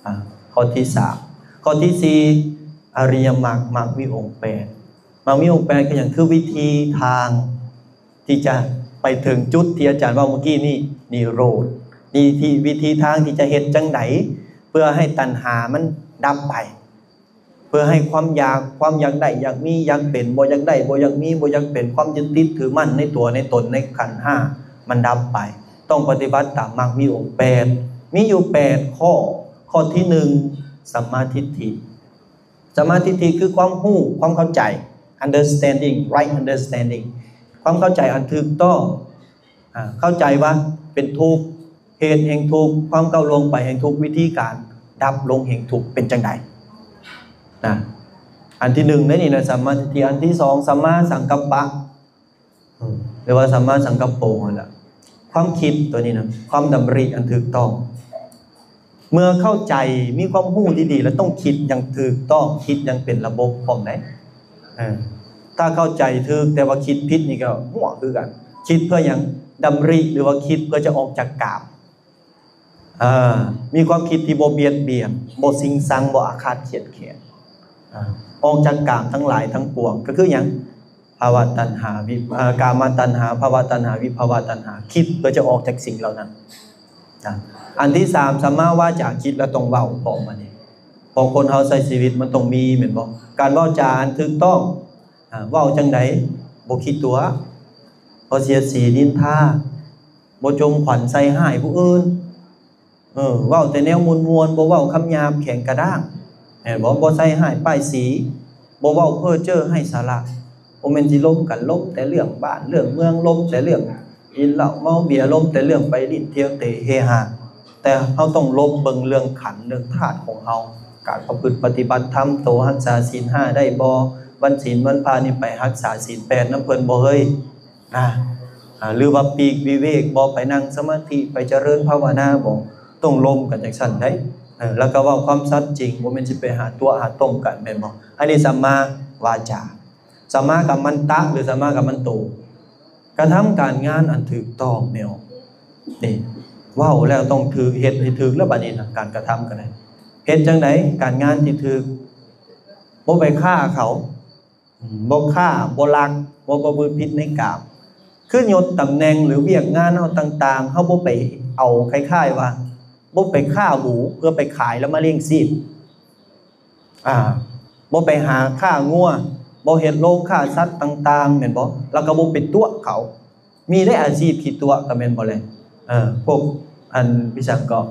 ອ່າ ຂໍ້ທີສາມ. ຂໍ້ທີສີ່ ອະລິຍະມັກ ມັກມີອົງແປດ. ມັກມີອົງແປດຄືຫຍັງ? ຄືວິທີທາງທີ່ຈະໄປເຖິງຈຸດທີ່ອາຈານເວົ້າເມື່ອກີ້ນີ້ ນິໂຣດ. ນີ້ທີ່ ວິທີທາງທີ່ຈະເຮັດຈັ່ງໃດເພື່ອໃຫ້ຕັນຫາມັນດັບໄປ, ເພື່ອໃຫ້ຄວາມຢາກ ຄວາມຢາກໄດ້ຢາກມີ ຢາກເປັນ ບໍ່ຢາກໄດ້ບໍ່ຢາກມີ ບໍ່ຢາກເປັນ ຄວາມຍຶດຕິດຖືໝັ້ນໃນຕົວໃນຕົນໃນຂັນຫ້າມັນດັບໄປ. ຕ້ອງປະຕິບັດຕາມມັກມີອົງແປດ ມີຢູ່ແປດຂໍ້. ຂໍ້ທີໜຶ່ງ ສຳມາທິດຖິ. ສຳມາທິດຖິຄືຄວາມຮູ້ ຄວາມເຂົ້າໃຈ understanding, right understanding, ຄວາມເຂົ້າໃຈອັນຖືກຕ້ອງ. ອາ ເຂົ້າໃຈວ່າເປັນທຸກ, ເຫດແຫ່ງທຸກ, ຄວາມກ້າວລ່ວງໄປແຫ່ງທຸກ, ວິທີການດັບລົງແຫ່ງທຸກເປັນຈັ່ງໃດນະ. ອັນທີໜຶ່ງໃນນີ້ນະ ສຳມາທິດຖິ. ອັນທີສອງ ສຳມາສັງກັບປະ ອາ ຫຼືວ່າສຳມາສັງກັບໂປຫັ້ນລະ, ຄວາມຄິດຕົວນີ້ນະ ຄວາມດຳລິອັນຖືກຕ້ອງ. ເມື່ອເຂົ້າໃຈ ມີຄວາມຮູ້ດີໆ ແລ້ວຕ້ອງຄິດຢ່າງຖືກຕ້ອງ, ຄິດຢ່າງເປັນລະບົບພ້ອມໃດ໋. ເອີ ຖ້າເຂົ້າໃຈຖືກແຕ່ວ່າຄິດຜິດນີ້ກໍຮົ່ວຄືກັນ. ຄິດເພື່ອຫຍັງ? ດຳລິ ຫຼືວ່າຄິດເພື່ອຈະອອກຈາກກາມ. ເອີ ມີຄວາມຄິດທີ່ບໍ່ບຽດບຽນ, ບໍ່ຊິງຊັງ, ບໍ່ອາຄາດຄຽດແຄ້ນ, ອາ ອອກຈາກກາມທັງຫຼາຍທັງປວງ. ກໍຄືຫຍັງ? ພະວະຕັນຫາ ວິ ເອີ ກາມະຕັນຫາ, ພະວະຕັນຫາ, ວິພະວະຕັນຫາ, ຄິດເພື່ອຈະອອກຈາກສິ່ງເຫຼົ່ານັ້ນນະ. ອັນທີສາມ ສຳມາວາຈາ, ຄິດແລ້ວຕ້ອງເວົ້າພ້ອມ. ອັນນີ້ ເພາະຄົນເຮົາໃຊ້ຊີວິດມັນຕ້ອງມີ ແມ່ນບໍ່? ການເວົ້າຈາອັນຖືກຕ້ອງ. ອາ ເວົ້າຈັ່ງໃດ? ບໍ່ຂີ້ຕົວະ, ບໍ່ສຽດສີນິນທາ, ບໍ່ຈົ່ມຂວັນໃສ່ຮ້າຍຜູ້ອື່ນ. ເອີ ເວົ້າແຕ່ແນວມ່ວນໆ, ບໍ່ເວົ້າຄຳຫຍາບແຂງກະດ້າງ ແມ່ນບໍ່? ບໍ່ໃສ່ຮ້າຍປ້າຍສີ, ບໍ່ເວົ້າເພ້ອເຈີ້ໄຮ້ສາລະ. ບໍ່ແມ່ນຊິລົມກັນ ລົມແຕ່ເລື່ອງບ້ານເລື່ອງເມືອງ, ລົມແຕ່ເລື່ອງກິນເຫຼົ້າເມົາເບຍ, ລົມແຕ່ເລື່ອງໄປຫຼິ້ນທ່ຽວເຕະເຮຮາ. ແຕ່ເຮົາຕ້ອງລົມເບິ່ງເລື່ອງຂັນ ເລື່ອງທາດຂອງເຮົາ, ການປະພຶດປະຕິບັດທຳໂຕ, ຮັກສາສິນຫ້າໄດ້ບໍ່? ວັນສິນວັນພະນີ້ໄປຮັກສາສິນແປດນຳເພິ່ນບໍ່ເຮີ້ຍ? ນະ ອາ ຫຼືວ່າປີກວິເວກບໍ່? ໄປນັ່ງສະມາທິ ໄປຈະເລີນພາວະນາບໍ່? ຕ້ອງລົມກັນຈັ່ງຊັ້ນໄດ໋. ເອີ ແລ້ວກໍເວົ້າຄວາມສັດຈິງ, ບໍ່ແມ່ນຊິໄປຫາຕົວະຫາຕົ້ມກັນ ແມ່ນບໍ່? ອັນນີ້ສຳມາວາຈາ. ສຳມາກັມມັນຕະ ຫຼື ສຳມາກັມມັນໂຕ ກະທຳການງານອັນຖືກຕ້ອງແນວນີ້. ເວົ້າແລ້ວຕ້ອງຖືກ, ເຮັດໃຫ້ຖືກແລ້ວ. ບາດນີ້ນະ ການກະທຳກໍໄດ້. ເຮັດຈັ່ງໃດການງານທີ່ຖືກ? ບໍ່ໄປຂ້າເຂົາ, ບໍ່ຂ້າ, ບໍ່ລັກ, ບໍ່ປະພຶດຜິດໃນກາມ. ຄືຍົດຕຳແໜ່ງ ຫຼື ວຽກງານເຮົາຕ່າງໆ, ເຮົາບໍ່ໄປເອົາ, ຄ້າຍໆວ່າ ບໍ່ໄປຂ້າໝູເພື່ອໄປຂາຍແລ້ວມາລ້ຽງຊີບ. ອາ ບໍ່ໄປຫາຂ້າງົວ, ບໍ່ເຮັດໂລງຂ້າສັດຕ່າງໆ ແມ່ນບໍ່? ແລ້ວກໍບໍ່ໄປຕົວະເຂົາ. ມີໄດ໋ອາຊີບຂີ້ຕົວະ ກໍແມ່ນບໍ່ແລະ? ເອີ ພວກອັນ ພິສັງເກາະ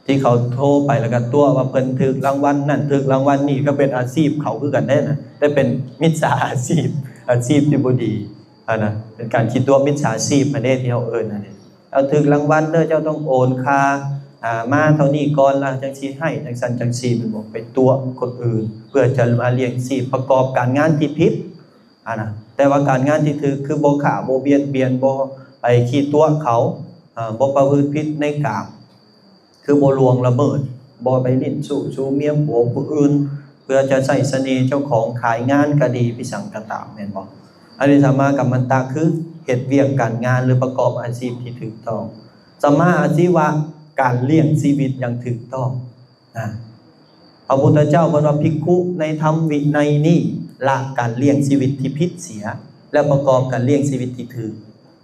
ທີ່ເຂົາໂທໄປແລ້ວກໍຕົວະວ່າເພິ່ນຖືກລາງວັນນັ້ນ ຖືກລາງວັນນີ້ ກໍເປັນອາຊີບເຂົາຄືກັນເດ້ນະ, ແຕ່ເປັນມິດສາອາຊີບ, ອາຊີບທີ່ບໍ່ດີຫັ້ນນະ, ເປັນການຂີ້ຕົວະມິດສາຊີບຫັ້ນເດ້ ທີ່ເຮົາເອີ້ນຫັ້ນເດ້. ເອົາ ຖືກລາງວັນເດີ ເຈົ້າຕ້ອງໂອນຄ່າ ອາ ມາເທົ່ານີ້ກ່ອນ ແລ້ວຈັ່ງຊິໃຫ້ ຈັ່ງຊັ້ນຈັ່ງຊີ້ ແມ່ນບໍ່? ໄປຕົວະຄົນອື່ນເພື່ອຈະມາລ້ຽງຊີບ ປະກອບການງານທີ່ຜິດຫັ້ນນະ. ແຕ່ວ່າການງານທີ່ຖືກ ຄືບໍ່ຂ້າ ບໍ່ບຽດບຽນ ບໍ່ໄປຂີ້ຕົວະເຂົາ, ເອີ ບໍ່ປະພຶດຜິດໃນກາມ, ຄືບໍ່ລ່ວງລະເມີດ, ບໍ່ໄປຫຼິ້ນຊູ້ຊູເມຍຜົວຜູ້ອື່ນ ເພື່ອຈະໃຊ້ສະເໜ່ເຈົ້າຂອງ, ຂາຍງານກໍດີ ພິສັງກໍຕາມ ແມ່ນບໍ່? ອັນນີ້ສຳມາກັມມັນຕະ ຄືເຮັດວຽກການງານ ຫຼື ປະກອບອາຊີບທີ່ຖືກຕ້ອງ. ສຳມາອາຊີວະ ການລ້ຽງຊີວິດຢ່າງຖືກຕ້ອງນະ. ພະພຸດທະເຈົ້າເພິ່ນວ່າ ພິກຂຸໃນທຳວິໄນນີ້ ລະການລ້ຽງຊີວິດທີ່ຜິດເສຍ ແລະ ປະກອບການລ້ຽງຊີວິດທີ່ຖືກ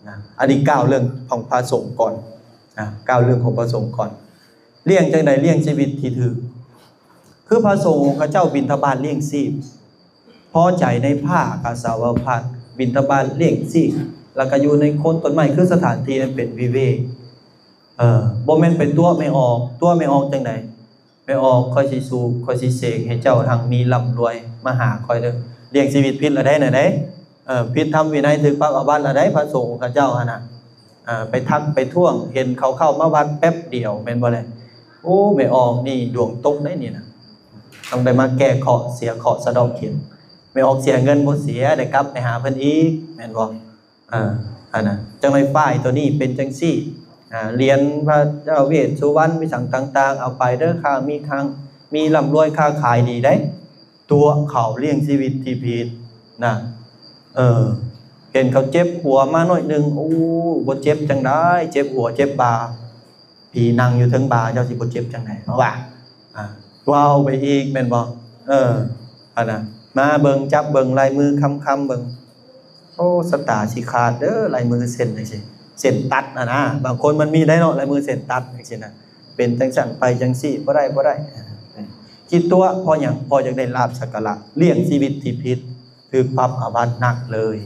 ນະ. ອັນນີ້ກ່າວເລື່ອງຂອງພະສົງກ່ອນນະ, ກ່າວເລື່ອງຂອງພະສົງກ່ອນ. ລ້ຽງຈັ່ງໃດ? ລ້ຽງຊີວິດທີ່ຖືກ. ຄືພະສົງຂະເຈົ້າບິນທະບາດລ້ຽງຊີບ, ພໍໃຈໃນຜ້າກາສາວະພັດ, ບິນທະບາດລ້ຽງຊີບ, ແລ້ວກໍຢູ່ໃນໂຄນຕົ້ນໄມ້ ຄືສະຖານທີ່ອັນເປັນວິເວກ. ເອີ ບໍ່ແມ່ນໄປຕົວະແມ່ອອກ. ຕົວະແມ່ອອກຈັ່ງໃດ? ແມ່ອອກ ຂ້ອຍຊິສູບ ຂ້ອຍຊິເສກໃຫ້ເຈົ້າຮັ່ງມີລ່ຳລວຍມາຫາຂ້ອຍເດີ. ລ້ຽງຊີວິດຜິດລະໄດ໋ນະເດ້. ເອີ ຜິດທຳວິໄນ ຖືກປັບອາບັດລະໄດ໋ ພະສົງຂະເຈົ້າຫັ້ນນະ. ເອີ ໄປທັກໄປທ້ວງ ເຫັນເຂົາເຂົ້າມາວັດແປັບດຽວ ແມ່ນບໍ່ແລະ? ໂອ້ ແມ່ອອກນີ້ດວງຕົກໄດ໋ນີ້ນະ, ຕ້ອງໄດ້ມາແກ້ເຄາະ ເສຍເຄາະ ສະເດາະເຂັນ. ແມ່ອອກເສຍເງິນບໍ່ເສຍ ໄດ້ກັບໄປຫາເພິ່ນອີກ ແມ່ນບໍ່? ອາ ອັນນະ ຈັ່ງໃດປ້າຍຕົວນີ້ເປັນຈັ່ງຊີ້. ອາ ຫຼຽນພະເຈົ້າເວດສຸວັນ ມີສັງຕ່າງໆ ເອົາໄປເດີ ຄ້າມີຄັງ ມີລ່ຳລວຍ ຄ້າຂາຍດີໄດ໋. ຕົວະເຂົາ ລ້ຽງຊີວິດທີ່ຜິດນະ. ເອີ ເຫັນເຂົາເຈັບຫົວມາໜ້ອຍໜຶ່ງ ໂອ້ ບໍ່ເຈັບຈັ່ງໃດ ເຈັບຫົວເຈັບບ່າ. ຜີນັ່ງຢູ່ເທິງບ່າ ເຈົ້າຊິບໍ່ເຈັບຈັ່ງໃດ? ເພາະວ່າ ອ່າ ເວົ້າໄປອີກແມ່ນບໍ່? ເອີ ອັນນະ ມາເບິ່ງ ຈັບເບິ່ງລາຍມື ຄຳໆເບິ່ງ ໂອ້ ຊະຕາຊິຂາດເດີ ລາຍມືເສັ້ນຈັ່ງຊີ້ ເສັ້ນຕັດຫັ້ນນະ. ບາງຄົນມັນມີໄດ໋ເນາະ ລາຍມືເສັ້ນຕັດຈັ່ງຊີ້ນະ ເປັນຈັ່ງຊັ້ນໄປຈັ່ງຊີ້ ບໍ່ໄດ້ ບໍ່ໄດ້ ຄິດຕົວະ. ເພາະຫຍັງ? ເພາະຢາກໄດ້ລາບສັກກາລະ ລ້ຽງຊີວິດທີ່ຜິດ ຖືກປັບອາບັດໜັກເລີຍ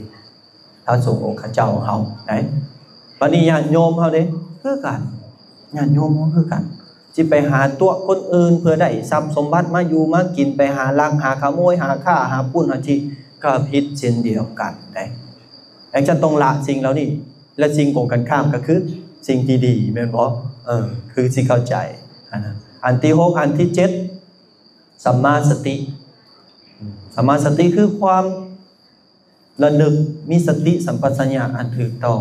ພະສົງອົງຄະເຈົ້າເຮົາໄດ໋. ບັດນີ້ຍາດໂຍມເຮົາເດ້ ຄືກັນ ຍາດໂຍມເຮົາຄືກັນ ຊິໄປຫາຕົວະຄົນອື່ນເພື່ອໄດ້ຊັບສົມບັດມາຢູ່ມາກິນ ໄປຫາລັກຫາຂະໂມຍ ຫາຂ້າຫາປຸ້ນຫາຈີ້ ກໍຜິດເຊັ່ນດຽວກັນໄດ໋. ຈັ່ງຊັ້ນຕ້ອງລະສິ່ງເຫຼົ່ານີ້ ແລະ ສິ່ງກົງກັນຂ້າມກໍຄືສິ່ງທີ່ດີ ແມ່ນບໍ່? ເອີ ຄືຊິເຂົ້າໃຈ ອັນນັ້ນ. ອັນທີຫົກ ອັນທີເຈັດ ສຳມາສະຕິ. ສຳມາສະຕິຄືຄວາມ ລະນຶກ ມີສະຕິສຳປະຊັນຍະອັນຖືກຕ້ອງ.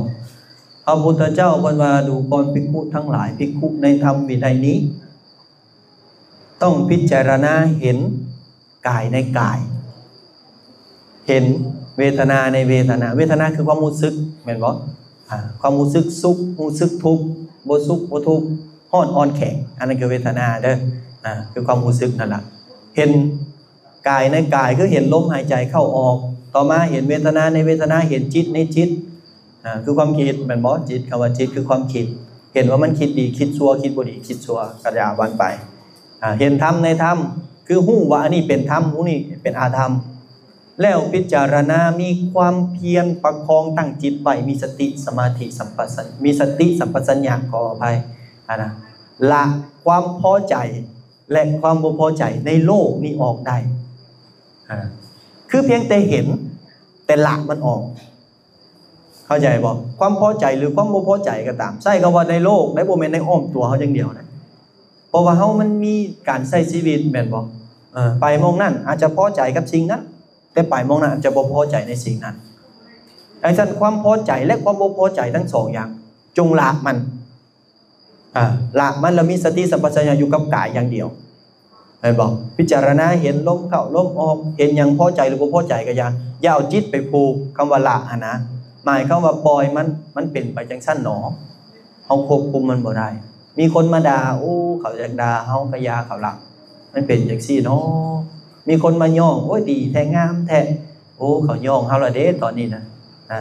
ພະພຸດທະເຈົ້າເພິ່ນວ່າ ດູກ່ອນພິກຂຸທັງຫຼາຍ, ພິກຂຸໃນທຳວິໄນນີ້ ຕ້ອງພິຈາລະນາເຫັນກາຍໃນກາຍ, ເຫັນເວທະນາໃນເວທະນາ. ເວທະນາຄືຄວາມຮູ້ສຶກ ແມ່ນບໍ່? ອາ ຄວາມຮູ້ສຶກສຸກ, ຮູ້ສຶກທຸກ, ບໍ່ສຸກບໍ່ທຸກ, ຮ້ອນອ່ອນແຂງ, ອັນນັ້ນຄືເວທະນາເດີ. ອາ ຄືຄວາມຮູ້ສຶກນັ້ນລະ. ເຫັນ ກາຍໃນກາຍ ຄືເຫັນລົມຫາຍໃຈເຂົ້າອອກ, ຕໍ່ມາເຫັນເວທະນາໃນເວທະນາ, ເຫັນຈິດໃນຈິດ ອາ ຄືຄວາມຄິດ ແມ່ນບໍ່? ຈິດ ຄຳວ່າຈິດຄືຄວາມຄິດ, ເຫັນວ່າມັນຄິດດີ ຄິດຊົ່ວ, ຄິດບໍ່ດີ ຄິດຊົ່ວ ກະຢ່າວ່າໄປ. ອາ ເຫັນທຳໃນທຳ ຄືຮູ້ວ່າອັນນີ້ເປັນທຳ ຮູ້ນີ້ເປັນອະທຳ, ແລ້ວພິຈາລະນາ ມີຄວາມພຽນປະຄອງຕັ້ງຈິດໄວ້, ມີສະຕິສະມາທິສຳປະສັນ ມີສະຕິສຳປະສັນຍະ ຂໍອະໄພ ອາ ນະ ລະຄວາມພໍໃຈ ແລະ ຄວາມບໍ່ພໍໃຈໃນໂລກນີ້ອອກໄດ້. ອາ ຄືພຽງແຕ່ເຫັນ ແຕ່ລະມັນອອກ. ເຂົ້າໃຈບໍ່? ຄວາມພໍໃຈ ຫຼື ຄວາມບໍ່ພໍໃຈກໍຕາມ, ໃຊ້ຄຳວ່າໃນໂລກໄດ້ ບໍ່ແມ່ນໃນອ້ອມຕົວເຮົາຢ່າງດຽວນະ. ເພາະວ່າເຮົາມັນມີການໃຊ້ຊີວິດ ແມ່ນບໍ່? ເອີ ໄປໝ່ອງນັ້ນອາດຈະພໍໃຈກັບສິ່ງນັ້ນ, ແຕ່ໄປໝ່ອງນັ້ນອາດຈະບໍ່ພໍໃຈໃນສິ່ງນັ້ນ. ຈັ່ງຊັ້ນ ຄວາມພໍໃຈ ແລະ ຄວາມບໍ່ພໍໃຈທັງສອງຢ່າງ ຈົ່ງລະມັນ. ອາ ລະມັນ ແລ້ວມີສະຕິສຳປະຊັນຍະຢູ່ກັບກາຍຢ່າງດຽວ ແມ່ນບໍ່? ພິຈາລະນາເຫັນລົມເຂົ້າລົມອອກ, ເຫັນຫຍັງພໍໃຈ ຫຼື ບໍ່ພໍໃຈກໍຢ່າ, ຢ່າເອົາຈິດໄປຜູກຄຳວ່າລະຫັ້ນນະ, ໝາຍຄວາມວ່າປ່ອຍມັນ, ມັນເປັນໄປຈັ່ງຊັ້ນໜໍ, ເຮົາຄວບຄຸມມັນບໍ່ໄດ້. ມີຄົນມາດ່າ, ໂອ້ ເຂົາຢາກດ່າເຮົາກໍຢ່າເຂົາລະ, ມັນເປັນຈັ່ງຊີ້ເນາະ. ມີຄົນມາຍ້ອງ, ໂອ້ຍ ດີແທ້ ງາມແທ້, ໂອ້ ເຂົາຍ້ອງເຮົາລະເດ້ຕອນນີ້ນະ. ອາ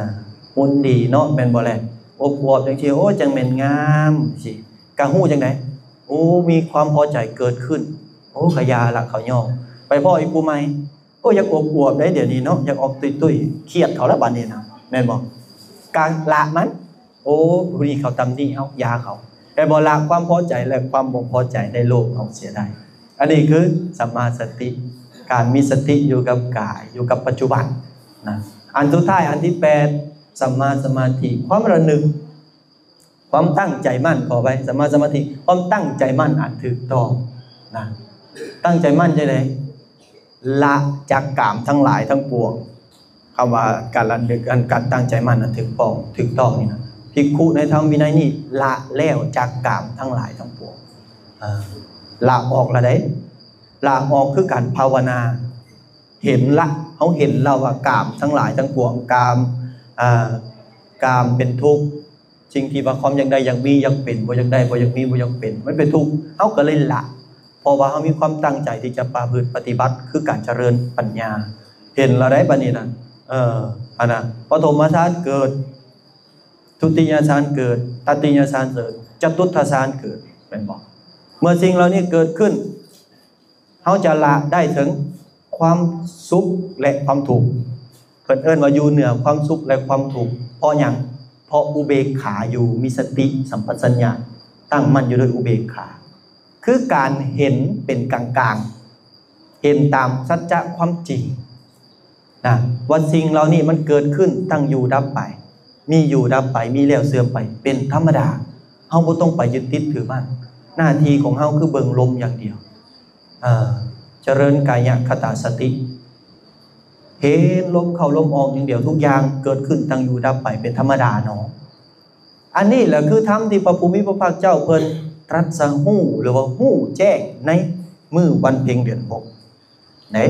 ຫຸ່ນດີເນາະ ແມ່ນບໍ່ແລະ? ອົບອວບຈັ່ງຊີ້ ໂອ້ ຈັ່ງແມ່ນງາມຊີ້ ກະຮູ້ຈັ່ງໃດ? ໂອ້ ມີຄວາມພໍໃຈເກີດຂຶ້ນ, ໂອ້ ກະຢ່າລະ ເຂົາຍ້ອງ. ໄປພໍ້ອີກຜູ້ໃໝ່, ໂອ້ ຢາກອົບອວບໄດ໋ດຽວນີ້ເນາະ, ຢາກອອກຕຸ້ຍໆ, ຄຽດເຂົາລະບາດນີ້ນະ ແມ່ນບໍ່? ກະລະມັນ. ໂອ້ ຜູ້ນີ້ເຂົາຕຳໜິເຮົາ, ຢ່າເຂົາ. ແມ່ນບໍ່? ລະຄວາມພໍໃຈ ແລະ ຄວາມບໍ່ພໍໃຈໃນໂລກອອກເສຍໄດ້. ອັນນີ້ຄືສຳມາສະຕິ, ການມີສະຕິຢູ່ກັບກາຍ, ຢູ່ກັບປັດຈຸບັນນະ. ອັນສຸດທ້າຍ ອັນທີແປດ ສຳມາສະມາທິ, ຄວາມລະນຶກ, ຄວາມຕັ້ງໃຈໝັ້ນ, ຂໍອະໄພ, ສຳມາສະມາທິ, ຄວາມຕັ້ງໃຈໝັ້ນອັນຖືກຕ້ອງນະ. ຕັ້ງໃຈໝັ້ນຈັ່ງໃດ? ລະຈາກກາມທັງຫຼາຍທັງປວງ. ຄຳວ່າການລະນຶກ, ອັນ ການຕັ້ງໃຈໝັ້ນອັນຖືກຕ້ອງ, ຖືກຕ້ອງນີ້ນະ, ພິກຂຸໃນທຳວິໄນນີ້ ລະແລ້ວຈາກກາມທັງຫຼາຍທັງປວງ. ເອີ ລະອອກລະໃດ? ລະອອກຄືການພາວະນາ. ເຫັນລະ, ເຮົາເຫັນແລ້ວວ່າກາມທັງຫຼາຍທັງປວງ, ກາມ, ເອີ ກາມເປັນທຸກ, ສິ່ງທີ່ວ່າຄວາມຢາກໄດ້ຢາກມີຢາກເປັນ, ບໍ່ຢາກໄດ້ບໍ່ຢາກມີບໍ່ຢາກເປັນ, ມັນເປັນທຸກ, ເຮົາກໍເລີຍລະ. ເພາະວ່າເຮົາມີຄວາມຕັ້ງໃຈທີ່ຈະປະພຶດປະຕິບັດ ຄືການຈະເລີນປັນຍາ. ເຫັນແລ້ວໃດ໋ ບັດນີ້ນະ, ເອີ ອັນນະ ປະຖົມມະຊານເກີດ, ທຸຕິຍະຊານເກີດ, ຕະຕິຍະຊານເກີດ, ຈະຕຸດທະຊານເກີດ, ແມ່ນບໍ່? ເມື່ອສິ່ງເຫຼົ່ານີ້ເກີດຂຶ້ນ, ເຮົາຈະລະໄດ້ເຖິງຄວາມສຸກ ແລະ ຄວາມທຸກ. ເພິ່ນເອີ້ນວ່າຢູ່ເໜືອຄວາມສຸກ ແລະ ຄວາມທຸກ. ເພາະຫຍັງ? ເພາະອຸເບກຂາຢູ່, ມີສະຕິສຳປະຊັນຍະ, ຕັ້ງໝັ້ນຢູ່ດ້ວຍອຸເບກຂາ. ຄືການເຫັນເປັນກາງໆ, ເຫັນຕາມສັດຈະຄວາມຈິງນະ ວ່າສິ່ງເຫຼົ່ານີ້ມັນເກີດຂຶ້ນ, ຕັ້ງຢູ່, ດັບໄປ, ມີຢູ່, ດັບໄປ, ມີແລ້ວ, ເສື່ອມໄປ, ເປັນທຳມະດາ. ເຮົາບໍ່ຕ້ອງໄປຍຶດຕິດຖືໝັ້ນ. ໜ້າທີ່ຂອງເຮົາຄືເບິ່ງລົມຢ່າງດຽວ. ເອີ ຈະເລີນກາຍະຄະຕາສະຕິ, ເຫັນລົມເຂົ້າລົມອອກຢ່າງດຽວ, ທຸກຢ່າງເກີດຂຶ້ນ, ຕັ້ງຢູ່, ດັບໄປ, ເປັນທຳມະດາເນາະ. ອັນນີ້ແຫຼະຄືທຳທີ່ພະຜູ້ມີພະພາກເຈົ້າເພິ່ນຕລັດສະຮູ້ ຫຼືວ່າຮູ້ແຈ້ງໃນມື້ວັນເພັງເດືອນຫົກເດ້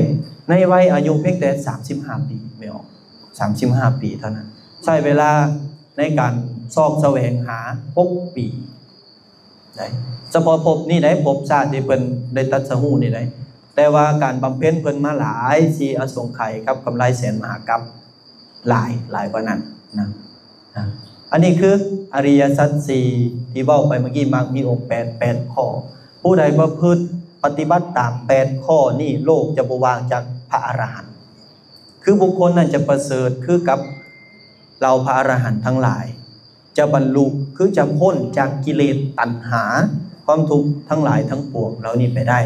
ໃນໄວອາຍຸພຽງແຕ່ສາມສິບຫ້າປີ ແມ່ນບໍ່? ສາມສິບຫ້າປີເທົ່ານັ້ນ, ໃຊ້ເວລາໃນການຊອກສະແຫວງຫາຫົກປີ. ສະເພາະພົບນີ້ໄດ໋ ພົບຊາດທີ່ເພິ່ນໄດ້ຕັດສະຮູ້ນີ້ໄດ໋ ແຕ່ວ່າການບຳເພັນເພິ່ນມາຫຼາຍ ສີ່ອະສົງໄຂກັບກຳໄລແສນມະຫາກັບ ຫຼາຍ ຫຼາຍກວ່ານັ້ນນະ. ອາ ອັນນີ້ຄືອະລິຍະສັດສີ່ທີ່ເວົ້າໄປເມື່ອກີ້ ມັກມີອົງແປດ ແປດຂໍ້. ຜູ້ໃດປະພຶດປະຕິບັດຕາມແປດຂໍ້ນີ້ ໂລກຈະບໍ່ວ່າງຈາກພະອະລະຫັນ. ຄືບຸກຄົນນັ້ນຈະປະເສີດຄືກັບເຫຼົ່າພະອະລະຫັນທັງຫຼາຍ, ຈະບັນລຸ ຄືຈະພົ້ນຈາກກິເລດຕັນຫາ ຄວາມທຸກທັງຫຼາຍທັງປວງເຫຼົ່ານີ້ໄປໄດ້.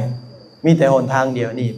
ມີແຕ່ຫົນທາງດຽວນີ້.